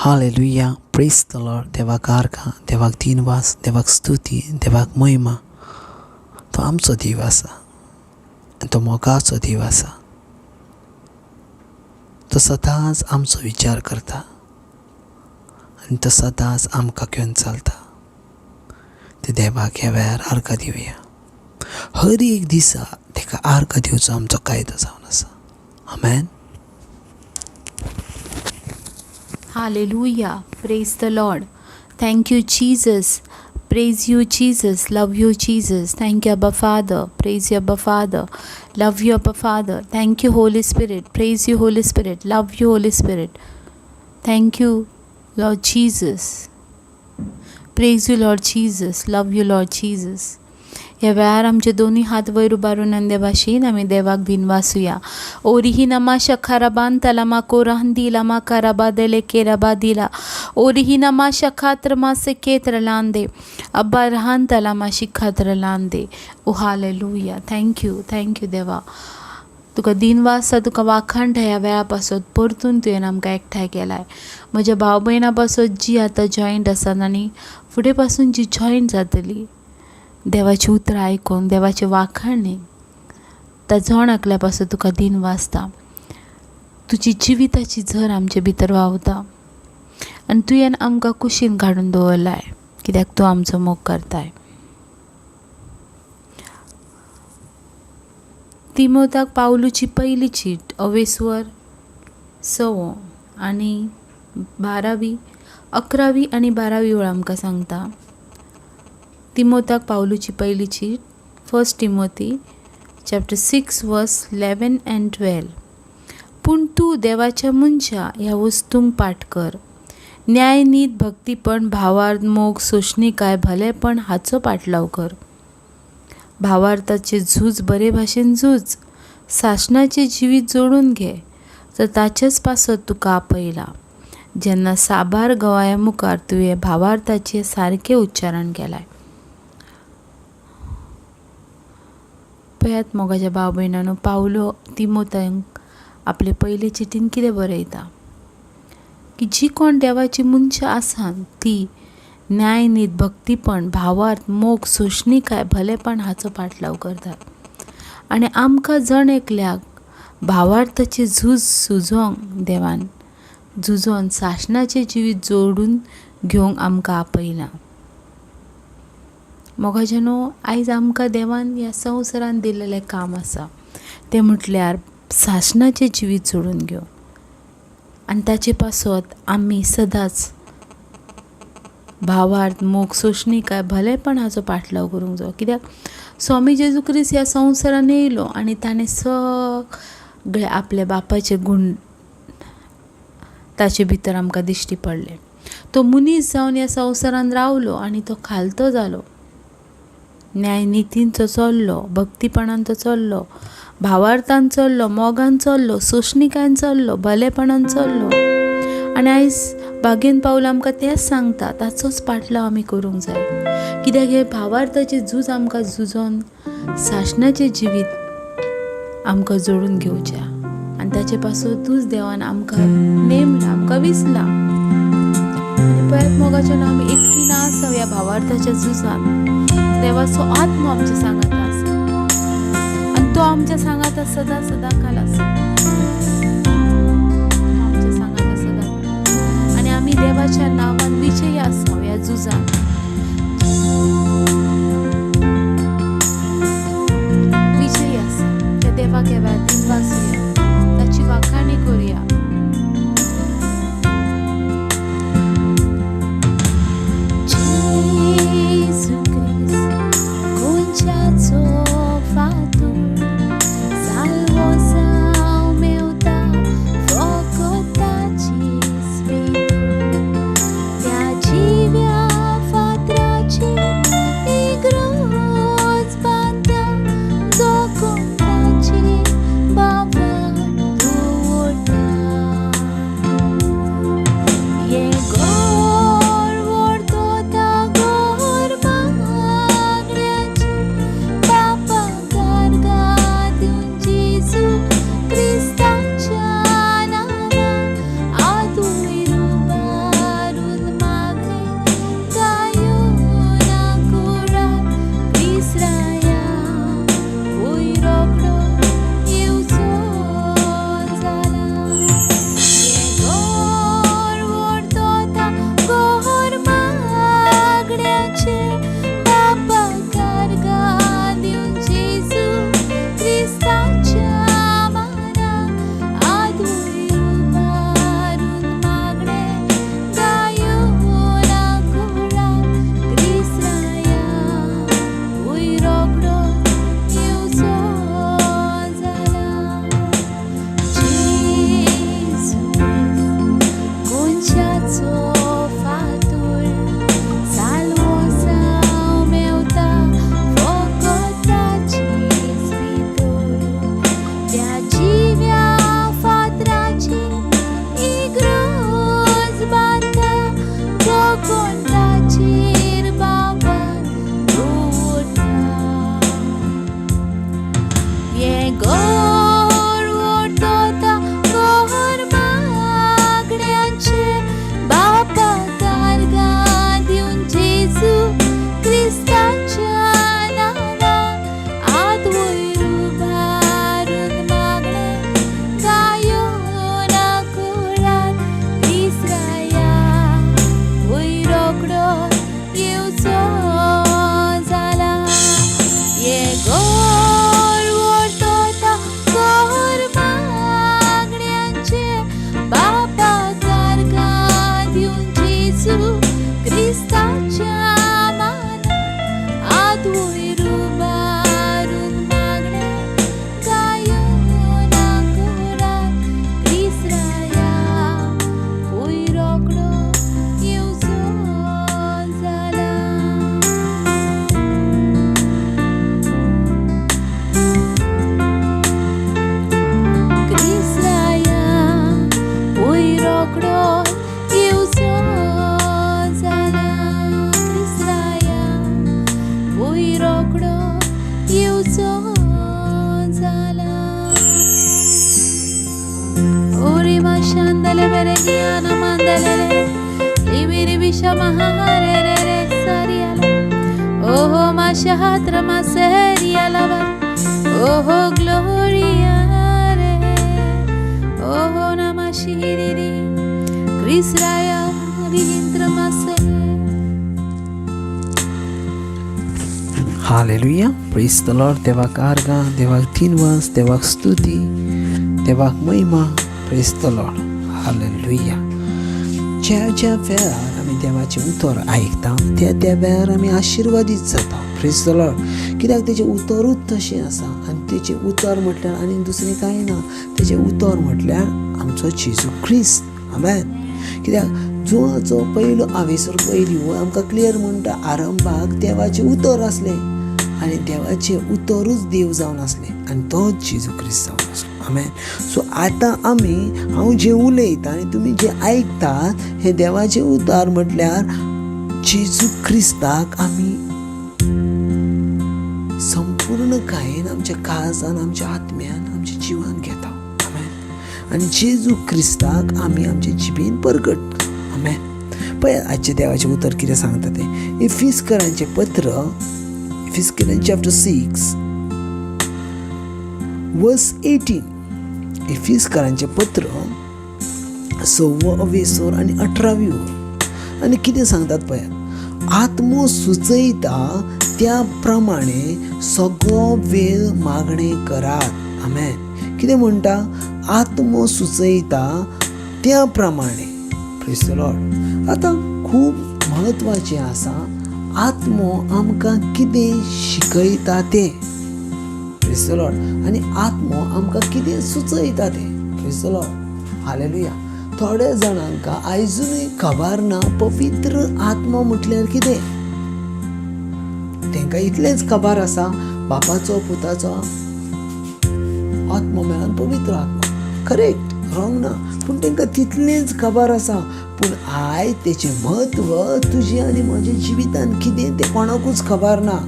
Hallelujah, प्रेज the Lord. देवाक आर्गां, देवाक दिनवास, देवाक स्तुती, देवाक महिमा. तो आमचो देव आसा आनी तो मोगाचो देव आसा. तो सदांच आमचो विचार करता आनी तो सदांच आमकां घेवन चलता. ते देवाक ह्या वेळार आर्गां दिवया. हर एक दिसा ताका आर्गां दिवचो आमचो कायदो जावन आसा. आमेन. Hallelujah. Praise the Lord. Thank you, Jesus. Praise you, Jesus. Love you, Jesus. Thank you, Abba Father. Praise you, Abba Father. Love you, Abba Father. Thank you, Holy Spirit. Praise you, Holy Spirit. Love you, Holy Spirit. Thank you, Lord Jesus. Praise you, Lord Jesus. Love you, Lord Jesus. ह्या वेळार आमचे दोनूय हात वयर उबारून आनी देवाशीन आमी देवाक दिनवासुया. ओरिही नमा शखाराबान तलामा कोराहंदी लामा काराबा देले केराबा दिला ओरिही नमा शखात्र मासे केत्र लांदे अब्बा रहान तलामा शिखात्र लांदे. ओ hallelujah. Thank you, thank you देवा. तुका दिनवास, तुका वाखाण. ह्या वेळा पासत परतून तुवें आमकां एकठांय केलाय. म्हज्या भाव भयणां पासत जी आतां जॉयंट आसात आनी फुडें पासून जी जॉयंट जातली देवाची उतरां आयकून देवाचे वाखाणणी त्या जण एकल्या पासून तुका दिन वाचता. तुजी जिविताची झर आमचे भितर व्हांवता आनी तुवें आमकां कुशीन काडून दवरलाय कित्याक तूं आमचो मोग करताय. तिमोताक पावलूची पयली चीट अवेस्वर सवो आनी बारावी अकरावी आनी बारावी वळ आमकां सांगता. तिमोताक पावलूची पयली चीट 1 Timothy chapter 6 verse 11 and 12. पूण तूं देवाच्या मनशा ह्या वस्तूंक पाठ कर. न्याय, नीत, भक्तीपण, भावार्थ, मोग, सोंसणीकाय, भलेपण हाचो पाठलाव कर. भावार्थाचे झूज बरे भाशेन झूज. सासणाचें जिवीत जोडून घे तर ताचेच पासत तुका आपयला जेन्ना साबार गवाया मुखार तुवें भावार्थाचें सारकें उच्चारण केलाय. पळयात मोगाच्या भाव भयणांनो, पावलो तिमोतांक आपले पयले चिटीन कितें बरयता की जी कोण देवाची मनशां आसात ती न्याय, नीत, भक्तीपण, भावार्थ, मोग, सोंसणीकाय, भलेपण हाचो पाठलाव करतात. आनी आमकां जण एकल्याक भावार्थाचें झूज सुजोवंक देवान झुजोन सासणाचें जिवीत जोडून घेवंक आमकां आपयलां. मोगाच्यानो, आयज आमकां देवान ह्या संवसारान दिल्लेलें काम आसा तें म्हटल्यार सासणाचें जिवीत जोडून घेवप आनी ताचे पासत आमी सदांच भावार्थ, मोग, सोंसणीकाय, भलेपण हाचो पाठलाव करूंक जायो. कित्याक स्वामी जेजू क्रिस्त ह्या संवसारान येयलो आनी ताणें सगळे आपल्या बापाचे गूण ताचे भितर आमकां दिश्टी पडले. तो मनीस जावन ह्या संवसारान रावलो आनी तो खालतो जालो. न्याय नितीन तो चल्लो, भक्तीपणान तो चल्लो, भावार्थान चल्लो, मोगान चल्लो, सोंसणीकायन चल्लो, भलेपणान चल्लो. आनी आयज बागेन पावल आमकां तेंच सांगता, ताचोच पाठलाव आमी करूंक जाय. कित्याक हें भावार्थाचें झूज आमकां झुजोन सासणाचें जिवीत आमकां जोडून घेवचें आनी ताचे पासतूच देवान आमकां नेमलां, आमकां विसलां. आनी पळयात मोगाच्यान आमी एकटी ना आसा ह्या भावार्थाच्या झुजान. देवाचो आत्मो आमच्या सांगाता आसा आनी तो आमच्या सांगाता सदां सदां काल आसा. आमच्या सांगाता सदां आनी आमी देवाच्या नांवान विजयी आसा ह्या झुजान. विजयी आसा. त्या देवाक ह्या वेळार दिनवासुया, ताची वाखाणी करुया. जेजू क्रिस्त गोंयच्याचो फातोर साल्वो जावं मेवता फकत ताचेच भितर. त्या जिव्या फातराचेर इग्रोज बांदता जो कोण ताचेर कोनशाचो फातोर साल्वोसांव मेवता फकत ताचेच भितर त्या जिव्या फातराची इगर्ज बांदता जो कोण ताचेर बाबान दवरता. हें घर व्हडता घर मागण्यांचें बापा कारगां दिवन जेजू क्रिस्ताच्या नांवान हात वयर उबारून मागणें गायोन करात क्रिस्ताया वयर रोकडो येवचो जाला. हें घर व्हडता घर मागण्यांचें बापा कारगां दिवन जेजू क्रिस्ताच्या मानान हात वयर उबारून मागणें गायोन करात क्रिस्ताया वयर रोकडो येवचो जाला. क्रिस्ताया वयर रोकडो येवचो जाला. क्रिस्ताया वयर रोकडो येवचो जाला. ओरी माशांदले बेरे ज्ञान मांदले लिबिरी बिशा महारे रे रे सारियाला ओहो माशात्र मासेरियाला ओहो ग्लोरिया रे ओहो नमाशिरी क्रिस्राया रिहिंद्र मासे. हालेलुया, प्रेज the Lord. देवाक आर्गां, देवाक दिनवास, देवाक स्तुती, देवाक महिमा. Praise the Lord. Hallelujah. ज्या ज्या वेळार आमी देवाचें उतर आयकता त्या त्या वेळार आमी आशिर्वादीत जाता. Praise the Lord. कित्याक तेजें उतरूच तशें आसा आनी तेजें उतर म्हटल्यार आनी दुसरें कांय ना, तेजें उतर म्हटल्यार आमचो जेजू क्रिस्त. आमेन. कित्याक जुवाचो पयलो आवेसर पयली हो आमकां क्लियर म्हणटा, आरंभाक देवाचें उतर आसलें आनी देवाचें उतरूच देव जावन आसलें आनी तोच जेजू क्रिस्त जावन आसलो. आमेन. सो आतां आमी हांव जें उलयतां आनी तुमी जें आयकतात हें देवाचें उतर म्हटल्यार जेजू क्रिस्ताक आमी संपूर्णकायेन आमच्या काळजान, आमच्या आत्म्यान, आमच्या जिवान घेता. आमेन. आनी जेजू क्रिस्ताक आमी आमच्या जिबेन परगट. आमेन. पळय आजचें देवाचें उतर कितें सांगता तें. इफिस्करांचें पत्र, इफिस्करां चॅप्टर 6 वर्स 18. इफिस्करांचें पत्र 6वो अवेसोर आनी 18वी वर आनी कितें सांगतात पळयात. आत्मो सुचयता त्या प्रमाणे सगळो वेळ मागणें करात. आमेन. कितें म्हणटा? आत्मो सुचयता त्या प्रमाणे. Praise the Lord. आतां खूब म्हत्वाचें आसा आत्मो आमकां कितें शिकयता तें. Praise the Lord. आनी आत्मो आमकां कितें सुचयता तें. Praise the Lord. Hallelujah. थोड्या जाणांक आयजूनय खबर ना पवित्र आत्मो म्हटल्यार कितें. तांकां इतलेंच खबर आसा बापाचो पुताचो आत्मो मेळून पवित्र आत्मो. करेक्ट, रॉंग ना, पूण तांकां तितलेंच खबर आसा. पूण आयज तेचें म्हत्व तुजें आनी म्हज्या जिवितान कितें तें कोणाकूच खबर ना.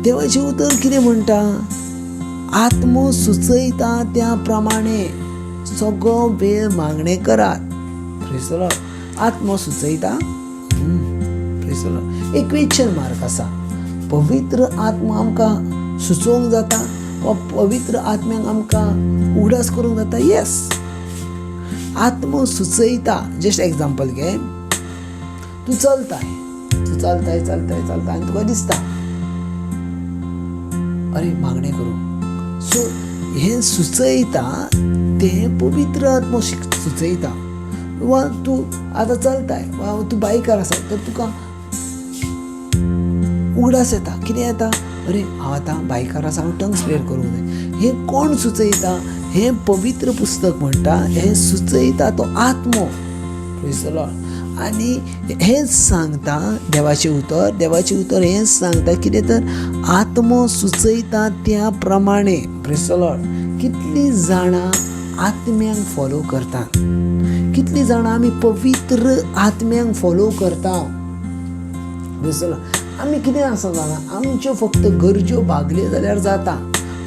देवाचें उतर कितें म्हणटा? आत्मो सुचयता त्या प्रमाणे सगळो वेळ मागणें करात. Praise the Lord. आत्मो सुचयता. Praise the Lord. एक क्वेश्चन मार्क आसा, पवित्र आत्मा आमकां सुचोवंक जाता वा पवित्र आत्म्याक आमकां उगडास करूंक जाता? येस, आत्मो सुचयता. जस्ट एग्जाम्पल घे, तूं चलताय, तूं चलताय चलताय चलताय आनी तुका दिसता अरे मागणें करूं. सो हें सुचयता तें पवित्र आत्मो सुचयता. वा तूं आतां चलताय वा तूं बायकार आसा तर तुका उगडास येता, कितें येता? अरे हांव आतां बायकार आसा, हांव टंग स्प्रेड करूंक जाय. हें कोण सुचयता? हें पवित्र पुस्तक म्हणटा, हें सुचयता तो आत्मो. Praise the Lord. आनी हेंच सांगता देवाचें उतर, देवाचें उतर हेंच सांगता कितें तर आत्मो सुचयता त्या प्रमाणे. Praise the Lord. कितलीं जाणां आत्म्यांक फॉलो करतात, कितलीं जाणां आमी पवित्र आत्म्यांक फॉलो करता. Praise the Lord. आमी कितें आसा जाणा, आमच्यो फक्त गरज्यो भागल्यो जाल्यार जाता.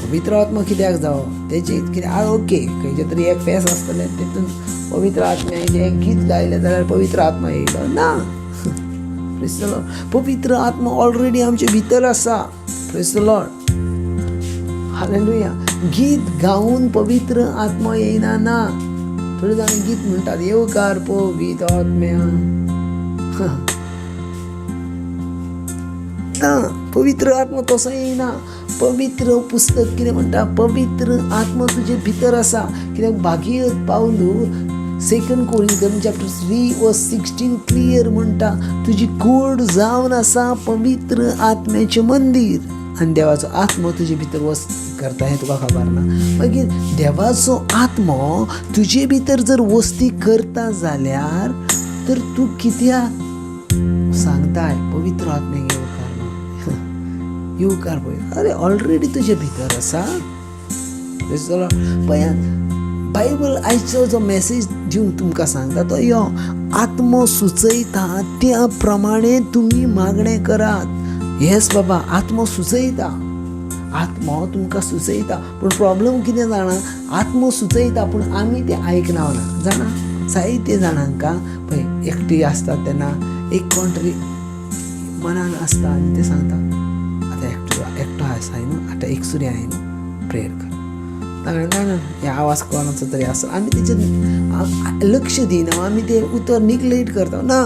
पवित्र आत्मा कित्याक जावो तेजी कितें ओके खंयचें तरी एक फेस आसतलें तितून पवित्र आत्म्याचें एक गीत गायलें जाल्यार पवित्र आत्मा येयलो ना. Praise the Lord. पवित्र आत्मा ऑलरेडी आमचे भितर आसा. Praise the Lord. हालेलुया. गीत गावन पवित्र आत्मा येयना ना. थोडे जाण गीत म्हणटात येवकार पवित्र आत्म्या ना, पवित्र आत्मा तसो येयना. पवित्र पुस्तक कितें म्हणटा, पवित्र आत्मा तुजे भितर आसा. कित्याक Bhagirath Pavlu 2 Corinthians chapter 3:16 clear म्हणटा, तुजी कूड जावन आसा पवित्र आत्म्याचें मंदीर आनी देवाचो आत्मो तुजे भितर वस्ती करता हें तुका खबर ना. मागीर देवाचो आत्मो तुजे भितर जर वस्ती करता जाल्यार तर तूं कित्याक सांगताय पवित्र आत्म्याक येवकार ना, येवकार पळय, अरे ऑलरेडी तुजे भितर आसा. पळयात बायबल आयचो जो मॅसेज दिवन तुमकां सांगता तो यो, आत्मो सुचयता त्या प्रमाणे तुमी मागणें करात. येस बाबा, आत्मो सुचयता, आत्मो तुमकां सुचयता. पूण प्रॉब्लम कितें जाणा, आत्मो सुचयता पूण आमी तें आयकना ना जाणा. जायते जाणांक पळय एकटी आसतात तेन्ना एक कोण तरी मनान आसता आनी ते सांगता आतां एकटो एकटो आसा न्हू, आतां एकसुरी आहाय न्हू, प्रेयर कर. ना ना हे आवाज कोणाचो तरी आसा, आमी तेचेर लक्ष दिना, आमी तें उतर निग्लेक्ट करता ना.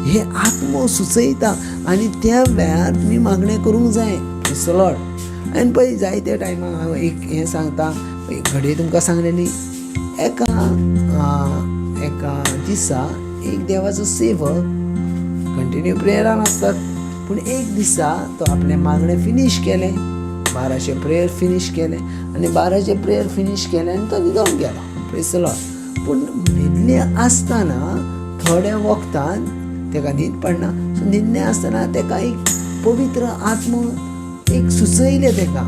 हे आत्मो सुचयता आनी त्या वेळार तुमी मागणें करूंक जाय. Praise the Lord. आनी पळय जायत्या टायमाक हांव एक हें सांगता, घडये तुमकां सांगलेली, एका एका दिसा एक देवाचो सेवक कंटिन्यू प्रेयरान आसतात, पूण एक दिसा तो आपलें मागणें फिनीश केलें, 12 प्रेयर फिनीश केलें आनी 12 प्रेयर फिनीश केलें आनी तो न्हिदोन गेलो. Praise the Lord. पूण न्हिदले आसतना थोड्या वखदान तेका न्हीद पडना, सो न्हिदले आसतना तेका एक पवित्र आत्मो एक सुचयलें तेका,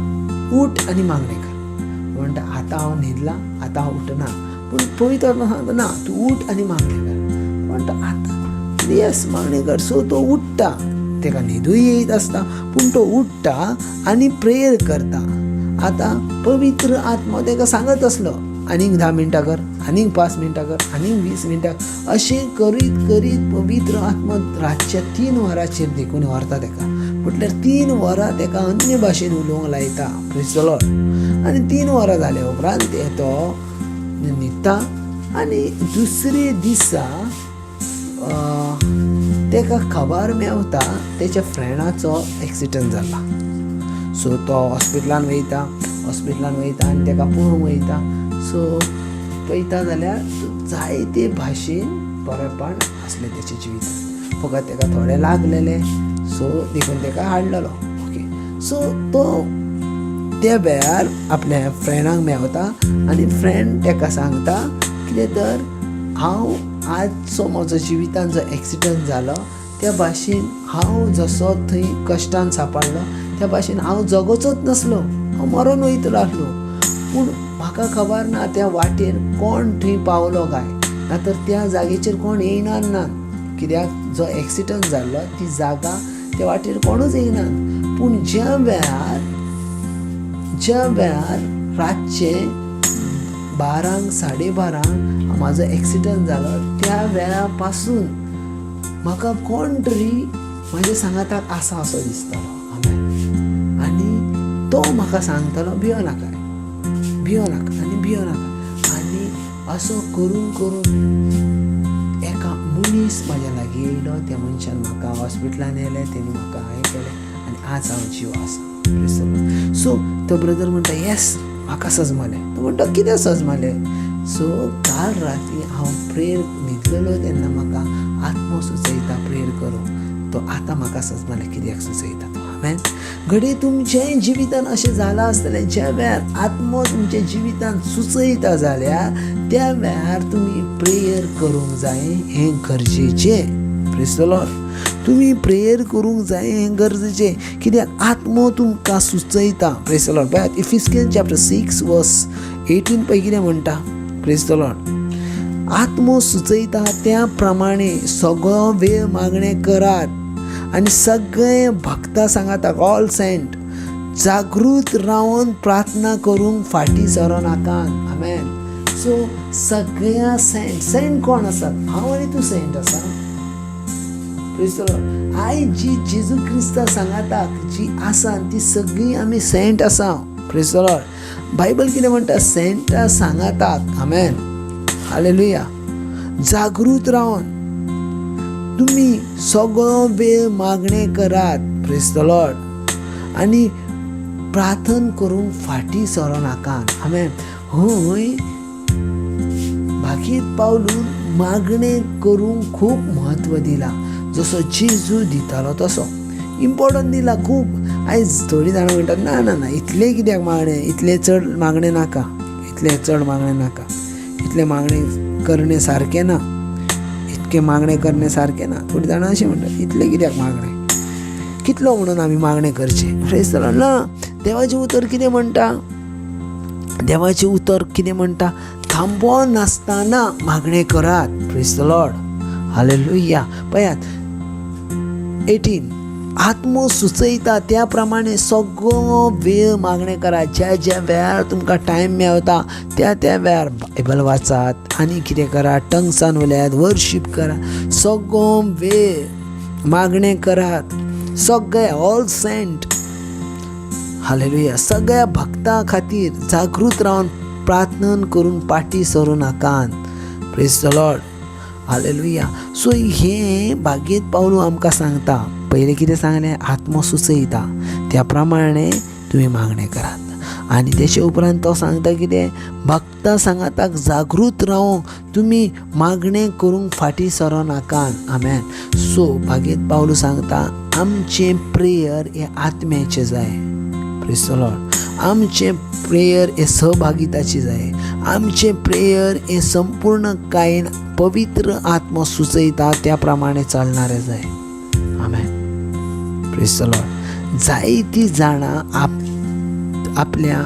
उठ आनी मागणें कर. म्हणटा आतां हांव न्हिदलां, आतां हांव उठना. पूण पवित्र आत्मा सांगता ना, तूं उठ आनी मागणें कर. म्हणटा आतां येस मागणें कर. सो तो उठ्ठा, तेका न्हिदूय येयत आसता पूण तो उठ्ठा आनी प्रेयर करता. आतां पवित्र आत्मा तेका सांगत आसलो आनीक 10 मिनटां कर, आनीक 5 मिनटां कर, आनीक 20 मिनटां, अशें करीत करीत पवित्र आत्मा रातच्या 3 वरांचेर देखून व्हरता तेका. म्हटल्यार 3 वरां तेका अन्य भाशेन उलोवंक लायता. Praise the Lord. आनी 3 वरां जाल्या उपरांत तो न्हिदता आनी दुसरे दिसा तेका खबर मेवता तेच्या फ्रेंडाचो एक्सिडंट जाला. सो तो हॉस्पिटलान वयता, हॉस्पिटलान वयता आनी तेका पळोवंक वयता. सो पळयता जाल्यार जायते भाशेन बरेपण आसलें तेच्या जिवितान, फकत तेका थोडें लागलेलें, सो देखून तेका हाडलेलो. ओके, सो तो त्या वेळार आपल्या फ्रेंडाक मेवता आनी फ्रेंड तेका सांगता कितें तर हांव आजचो म्हजो जिवितान जो एक्सिडंट जालो त्या भाशेन हांव जसो थंय कश्टान सांपडलो त्या भाशेन हांव जगोचोच नासलो, हांव मरोन वयतलो आसलो. पूण म्हाका खबर ना त्या वाटेर कोण थंय पावलो काय ना, तर त्या जागेचेर कोण येयना ना, कित्याक जो एक्सिडंट जाल्लो ती जागा त्या वाटेर कोणूच येयना. पूण ज्या वेळार रातचे 12 12:30 म्हाजो एक्सिडंट जालो त्या वेळा पासून म्हाका कोण तरी म्हाज्या सांगाताक आसा असो दिसतालो. आमेन. आनी तो म्हाका सांगतालो भियो नाका, भियो नाका आनी भियो नाका. आनी असो करून करून एका मनीस म्हाज्या लागीं येयलो, त्या मनशान म्हाका हॉस्पिटलान येयलें, तेणी म्हाका हें केलें आनी आज हांव जीव आसा. सो तो ब्रदर म्हणटा येस म्हाका सजमलें. तो म्हणटा कितें सजमलें? सो काल राती हांव प्रेयर न्हिदलेलो तेन्ना म्हाका आत्मो सुचयता प्रेयर करूंक, तो आतां म्हाका सजमलें कित्याक सुचयता तो. आमेन. घडये तुमचेंय जिवितान अशें जालां आसतलें, ज्या वेळार आत्मो तुमच्या जिवितान सुचयता जाल्यार त्या वेळार तुमी प्रेयर करूंक जाय हें गरजेचें. Praise the Lord. तुमी प्रेयर करूंक जाय हें गरजेचें, कित्याक आत्मो तुमकां सुचयता. प्रेज the Lord. पळयात इफिसियन चॅप्टर 6 वर्स 18 पळय कितें म्हणटा. Praise the Lord. आत्मो सुचयता त्या प्रमाणे सगळो वेळ मागणें करात आनी सगळे भक्ता सांगाता, ऑल सेंट, जागृत रावन प्रार्थना करूंक फाटीं सरो नाकात. आमेन. सो सगळ्या सेंट, सेंट कोण आसात? हांव आनी तूं सेंट आसा. Praise the Lord. आयज जी जेजू क्रिस्ता सांगाताक जी आसा ती सगळीं आमी सेंट आसा. Praise the Lord. Bible कितें म्हणटा? सेंटा सांगाताक. आमेन. हालेलुया. जागृत रावन तुमी सगळो वेळ मागणें करात. Praise the Lord. आनी प्रार्थना करूंक फाटीं सरो नाकात. आमेन. हय भागीत पावलून मागणें करूंक खूब म्हत्व दिलां, जसो जेजू दितालो तसो इम्पोर्टंट दिला खूब. आयज थोडीं जाणां म्हणटात ना ना ना, इतलें कित्याक मागणें, इतलें चड मागणें नाका, इतलें चड मागणें नाका, इतलें मागणें करणें सारकें ना, इतकें मागणें करणें सारकें ना. थोडीं जाणां अशें म्हणटात, इतलें कित्याक मागणें, कितलो म्हणून आमी मागणें करचें. Praise the Lord. ना, देवाचें उतर कितें म्हणटा? देवाचें उतर कितें म्हणटा? थांबो नासतना मागणें करात. Praise the Lord. हालेलुया. पळयात 18, आत्मो सुचयता त्या प्रमाणे सगळो वेळ मागणें करात. ज्या ज्या वेळार तुमकां टायम मेळता त्या त्या वेळार बायबल वाचात आनी कितें करात, टंग्सान उलयात, वर्शीप करात, सगळो वेळ मागणें करात. सगळे ऑल सेंट. हालेलुया. सगळ्या भक्तां खातीर जागृत रावन प्रार्थना करून पाटी सरूं नाकात. Praise the Lord. Hallelujah. So हें भागीत पावलू आमकां सांगता. पयलें कितें सांगलें? आत्मो सुचयता त्या प्रमाणे तुमी मागणें करात. आनी तेचे उपरांत तो सांगता कितें? भक्ता सांगाताक जागृत रावूंक तुमी मागणें करूंक फाटीं सरो नाकात. आमेन. सो भागीत पावलू सांगता आमचें प्रेयर हें आत्म्याचें जाय. Praise the Lord. आमचें प्रेयर हें सहभागिताचें जाय. आमचें प्रेयर हें संपूर्ण कायेन पवित्र आत्मो सुचयता त्या प्रमाणे चलणारें जाय. आमेन. Praise the Lord. जायतीं जाणां आपल्या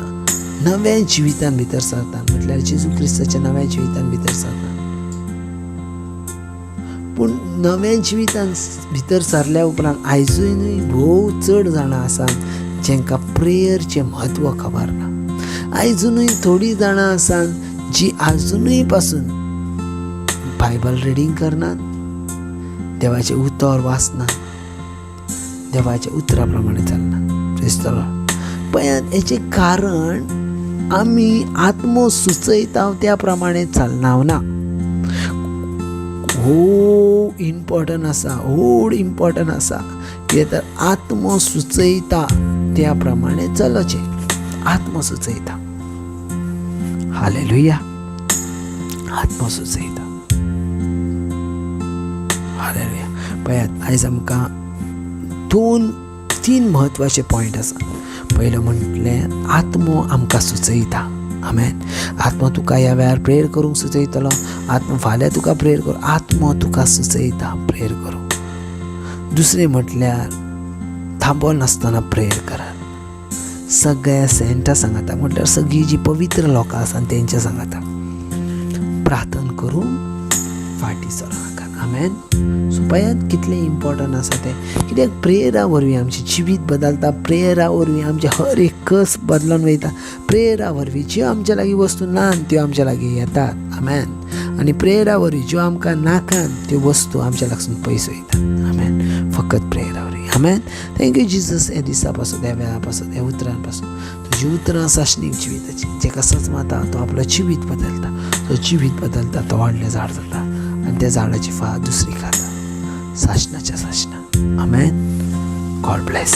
नव्या जिवितान भितर सरतात, म्हटल्यार जेजू क्रिस्ताच्या नव्या जिवितान भितर सरतात. पूण नव्या जिवितान भितर सरल्या उपरांत आयजूय न्हय भोव चड जाणां आसात जांकां प्रेयरचें म्हत्व खबर ना. आयजुनूय थोडीं जाणां आसात जी आजुनूय पासून बायबल रिडींग करनात, देवाचें उतर वाचनात, देवाच्या उतरा प्रमाणे चलना. Praise the Lord. पळयात हेचें कारण आमी आत्मो सुचयता त्या प्रमाणे चलना ना. खूब इम्पॉर्टंट आसा, व्हड इम्पॉर्टंट आसा कितें तर आत्मो सुचयता त्या प्रमाणे चलचें. आत्मो सुचयता. हालेलुया. आत्मो सुचयता. हालेलुया. पळयात आयज आमकां 2-3 म्हत्वाचे पॉयंट आसा. पयलो म्हटलें आत्मो आमकां सुचयता. आमेन. आत्मो तुका ह्या वेळार प्रेयर करूंक सुचयतलो, आत्मो फाल्यां तुका प्रेयर करूं, आत्मो तुका सुचयता प्रेयर करूंक. दुसरें म्हटल्यार थांबो नासतना प्रेयर करात. सगळ्या सेंटा सांगाता, म्हटल्यार सगळीं जी पवित्र लोकां आसा तेंच्या सांगाता प्रार्थना करूंक फाटीं सरो नाकात. आमेन. सो पळयात कितलें इम्पॉर्टंट आसा तें, कित्याक प्रेयरा वरवीं आमचें जिवीत बदलता, प्रेयरा वरवीं आमचें हर एक कस बदलून वयता, प्रेयरा वरवीं ज्यो आमच्या लागीं वस्तू ना त्यो आमच्या लागीं येतात. आमेन. आनी प्रेयरा वरवीं ज्यो आमकां नाकान त्यो वस्तू आमच्या लागसून पयस वयतात. आमेन. फकत प्रेयरा वरवीं. आमेन. Thank you Jesus. ह्या दिसा पासून, ह्या वेळा पासून, ह्या उतरां पासून तुजी उतरां सासणीक जिविताची, जेका सजमाता तो आपलो जिवीत बदलता, तो जिवीत बदलता तो व्हडलें झाड जाता आनी त्या झाडाची फळां दुसरी खाता सासणाच्या सासणा. आमेन. God bless.